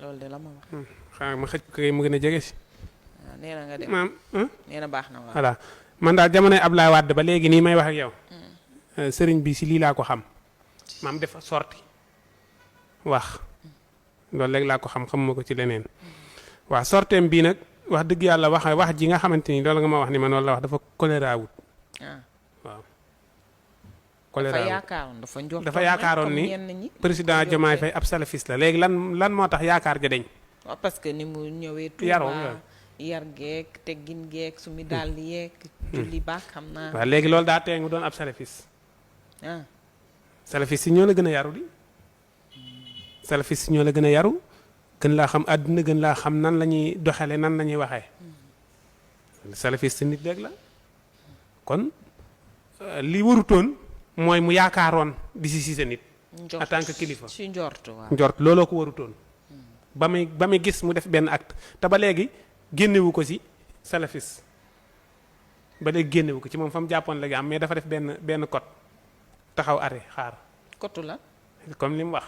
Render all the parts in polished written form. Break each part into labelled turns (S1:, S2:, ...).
S1: loolu de la ma wax.
S2: xanaa ma xëcc ko mu gën a jege si.
S1: waaw nee na nga dem
S2: maam
S1: nee na baax na waaw.
S2: voilà man daal jamonoy Abdoulaye Wade ba léegi nii may wax ak yow. sëriñ bi si lii laa ko xam. maam dafa sorti wax loolu léegi laa ko xamuma ko ci leneen. waaw sorteem bii nag wax dëgg yàlla wax ji nga xamante ni loolu nga ma wax ni ma noonu la wax dafa choléra wut. waaw. choléra dafa yaakaaroon ni président Diomaye Faye ab salafiste la léegi lan moo tax yaakaar ja deñ.
S1: waaw parce que ni mu ñëwee. Touba yar geek teggin geek su mi daal di yeeg. julli baax xam naa.
S2: waaw léegi loolu daa tee nga doon ab salafiste. salafiste yi ñoo la gën a yaru di. salafiste yi ñoo la gën a yaru. gën laa xam àdduna gën laa xam nan la ñuy doxale nan la ñuy waxee. salafiste nit léeg la. kon li warutoon mooy mu yaakaaroon di si sa nit. en tant que kilifa
S1: si njort waaw.
S2: njort looloo ko warutoon. ba muy gis mu def benn acte te ba léegi génnewu ko si salafiste ba léegi génnewu ko ci moom fa mu jàppoon léegi am mais dafa def benn code taxaw arrêt xaar.
S1: kotu la.
S2: comme li mu wax.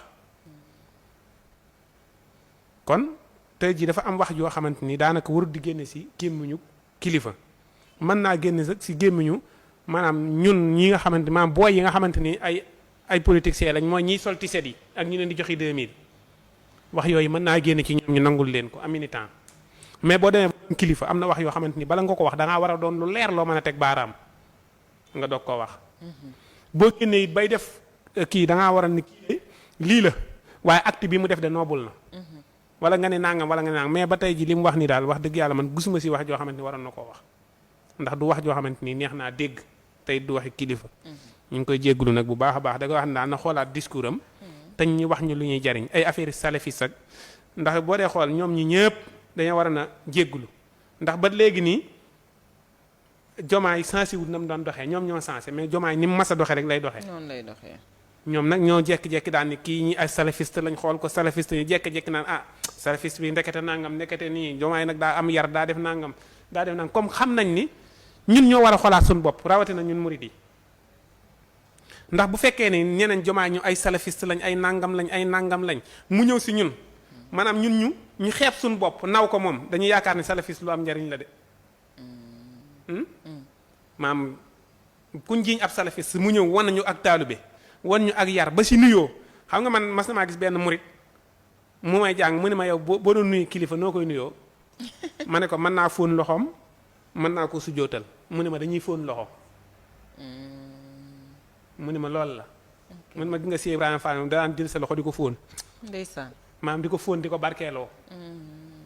S2: kon tey jii dafa am wax joo xamante ni daanaka warut di génne si gémmiñu kilifa mën naa génne sax si gémmiñu maanaam ñun ñi nga xamante maanaam booy yi nga xamante ni ay politiciens lañ mooy ñiy sol tiset yi ak ñu leen di joxi 2000 wax yooyu mën naa génne ci ñoom ñu nangul leen ko am temps mais boo demee kilifa am na wax yoo xamante ni bala nga ko wax da ngaa war a doon lu leer loo mën a teg baaraam nga doog koo wax. boo génnee it bay def kii da ngaa war a ni kii lii la waaye acte bi mu def de noobul na. wala nga ne nangam wala nga ne nangam mais ba tey ji li mu wax ni daal wax dëgg yàlla man gisuma si wax joo xamante ni waroon na koo wax ndax du wax joo xamante ni neex naa dégg tey du waxi kilifa. ñu ngi koy jéggulu nag bu baax a baax da nga wax ne daal na xoolaat discours am. te ñu wax ñu lu ñuy jariñ ay affaire salafiste ak ndax boo dee xool ñoom ñi ñëpp dañoo war a na jéggulu ndax ba léegi nii jomaay sensé wut na mu doon doxee ñoom ñoo sensé mais jomaay ni mu mas a doxee rek lay doxee.
S1: noonu lay doxee.
S2: ñoom nag ñoo jekki-jekki daan ni kii ñi ay salafiste lañ xool ko salafiste ñu jekki-jekki naan salafiste bi ndekete nangam ndekete nii jomaay nag daa am yar daa def nangam comme xam nañ ni ñun ñoo war a xoolaat suñu bopp rawatina ñun murid yi ndax bu fekkee ne ñeneen jomaay ñu ay salafiste lañ ay nangam lañ mu ñëw si ñun maanaam ñun ñu xeeb suñu bopp naw ko moom dañuy yaakaar ne salafiste lu am njariñ la de maam kuñ jiiñ ab salafiste mu ñëw wan nañu ak taalube wan ñu ak yar ba si nuyoo xam nga man mas na maa gis benn murit mu may jàng mu ne ma yow boo doon nuyu kilifa noo koy nuyoo ma ne ko mën naa fóon loxoom mën naa ko sujootal mu ne ma dañuy fóon loxo mu ne ma loolu la mu ne ma gi nga si Ibrahima Fall daan jël sa loxo di ko fóon
S1: ndeysaan
S2: maam di ko fóon di ko barkeeloo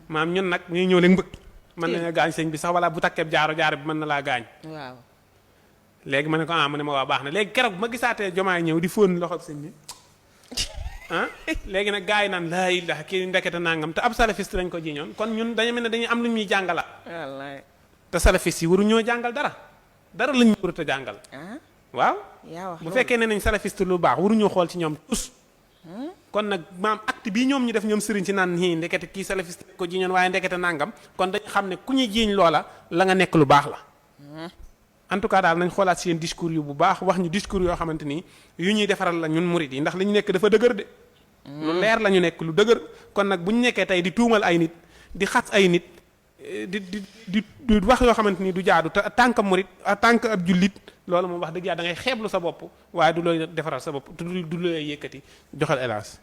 S2: maam ñun nag ñuy ñëw leen mbëkk mën nañu gaañ sëñ bi sax wala bu takkee jaaro bi mën na laa gaañ
S1: waaw
S2: léegi ma ne ko mu ne ma waa baax na léegi keroog bu ma gisaatee jomaay ñëw di fóon loxo sëñ bi léegi nag gars yi naan laa ilaha kii ndekete nangam te ab salafiste lañ ko jiñoon kon ñun dañu mel ne dañuy am lu ñuy jàngala
S1: wallaay
S2: te salafiste yi waru ñoo jàngal dara lañ ñu warut a jàngal waaw bu fekkee ne nañ salafiste lu baax waru ñoo xool ci ñoom tous kon nag maam acte bii ñoom ñu def ñoom sëriñ ci naan nii ndekete kii salafiste ko jiñoon waaye ndekete nangam kon dañ xam ne ku ñuy jiiñ loola la nga nekk lu baax la en tout cas daal nañ xoolaat seen discours yu bu baax wax ñu discours yoo xamante ni yu ñuy defaral la ñun murid yi ndax li ñu nekk dafa dëgër de lu leer la ñu nekk lu dëgër kon nag bu ñu nekkee tey di tuumal ay nit di xas ay nit di wax yoo xamante ni du jaadu te tànk murid tànk ab jullit loolu moom wax dëgg yàlla da ngay xeeblu sa bopp waaye du looy defaral sa bopp du looy yëkkati joxal hélas